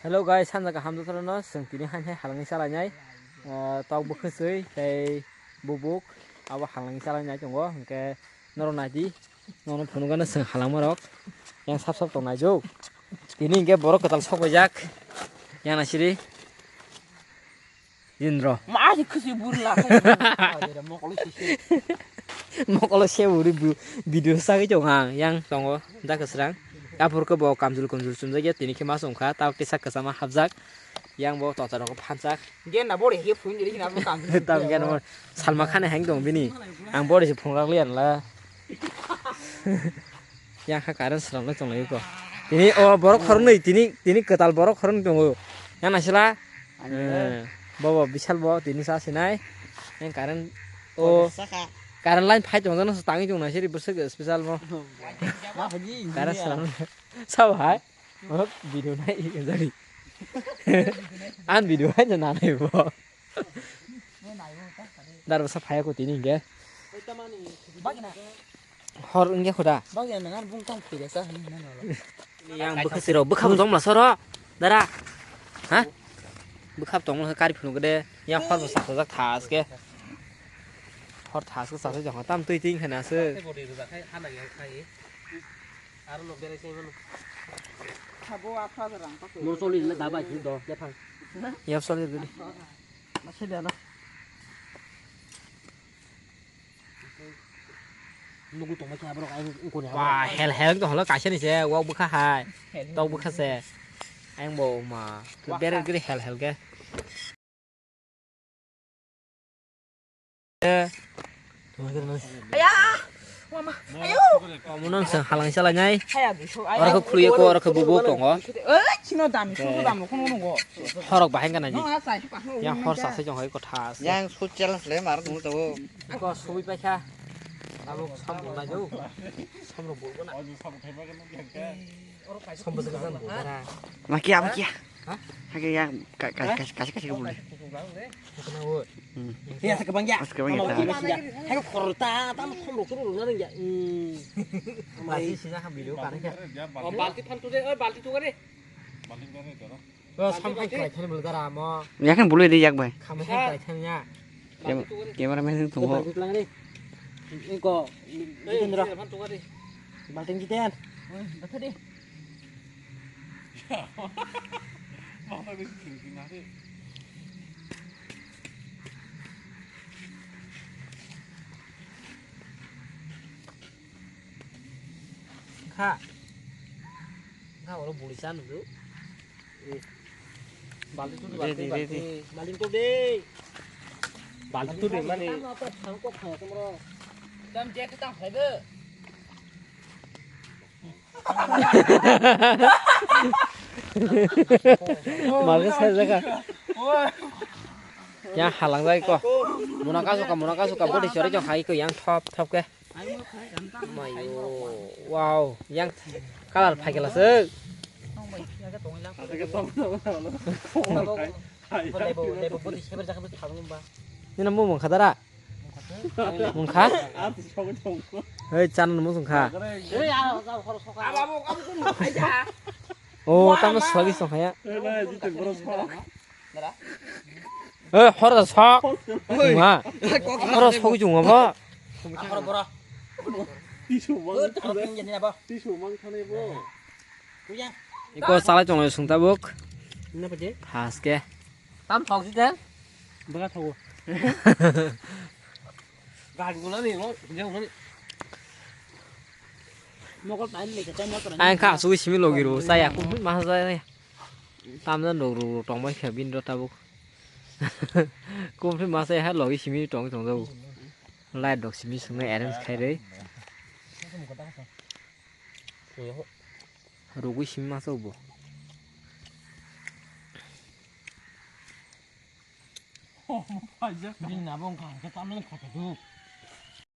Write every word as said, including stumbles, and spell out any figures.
Hello guys, sanja kaham jotono, chwng tini hai hai halangni chalainai, ah, tok bwkhwswi tei bubuk abo halangni chalainai tongo, hwnkhe norok naidi, nono phunukgano chwng halangmarok yang sap sap tong naijak. Tini hwnkhe borok kwtal sok paijak, yang naisiri. Indro. Ma si khwswi buri la khai. Mokolo sisi. Mokolo se buri bu-, video sagwi tongo ang, yang tongo, da kwsrang. Aphuru khe bo kamjul kamjul chumjakya, tini khe ma chumkha, tao kisa kwchama hapjak. Yang bo tota rok phanchak. Gen na bori he phun jiri na bo kamjul. Tam gen mo Salma Khan hang tong bini. Ang bori se phunglak liya la. Yang kha current swnamlai tonglaio ko. Tini o borok khoroknwi, tini, tini kwtal borok khoroknwi tongo. Yang naisila. Eh, bobo Bishal bo tini sa sinai. Yang current o current line phai tongjakno tangwi tong naisiri bwswk special mo. Current swnam. Sabo hai. Borok video nai jari. An video hai na nai bo. Dar bwsa phai ko tini hwnkhe. Hor wngya khuda. Yang bwkha siro, bwkha tong mla soro. Dara. Ha? Bwkha tong mla kari phunu gede. Yang hor bwsa khajak thas ke. Hor thas ke sase jong tam twi ting khana se. Mor soli le daba do, ya phang. Yap soli gede. Nugwi tongma khe borok ayang wngkoni. Wah, hel hel wngtong holo kaisa ni se, wak bwkha hai. Tok bwkha se. Ayang bo ma. Beret gede hel hel khe. Aya! Mama! Ayo! Omono se halang salai nai. Oro khe khului ko, oro khe bubu tongo. Eh, chino dami, susu dami, kono nungo. Horok bahai gana ji. Yang hor sase jong hai kotha ase. Yang su challenge le mar nungo tabo. Ko sui paikha. Abo samrok nai do. Samrok bolbo na. Sambo se kasan bo dara. Makia, makia. Ha? Hake ya, ka, ka, ka, kasi, kasi, kasi, buli. Kana wo. Hmm. Ya, sa kabang ya. Mas kabang ya. Hai ko khorta, tam khom ro kuru na ya. Hmm. Basi sina ham video kana kya. Oh, balti phan tu de, oh, balti tu kare. O, sam hai kai thani bolo dara mo. Yakan bolo de yak bai. Kham hai kai thani ya. Cameraman sing tungo. Balti tulang ni. Iko, Jitendra. Balti Jiten. Oi, bata de. Kha. Kha oro buli chan du. Balti tu, balti, balti. Balti tu de. Balti tu de mani. Tam je tu tam phai de. Marga sai jaga. Ya halang jai ko. Muna kasu ka, muna kasu ka, bodi sori jong hai ko yang thop thop ke. Mayo, wow, yang color phai gela se. Nina mo mung khadara. Mung kha? Hei, chan mo mung kha. Oh, tamo swagi song khaya. Eh, hor da sok. Wah. Hor da sok jung ba. Tisu mang thane bo. Iko salai tongo sung tabuk. Haske. Tam thok si ten. Baka thok. Gari guna ni mo, jeng guna ni. Mokol tain le kete mokol. Ang kha sugui simi logi ro, saya kum ma sa. Tamjani rok rok rok tongbai kha bini rw tabuk. Kumphri masa hai logi simi tongwi tongjago. Light rok simi swngnai arrange khai rwi. Rugwi simi masa bo. Bini nabo wngkha hwnkhe tamni khata duk.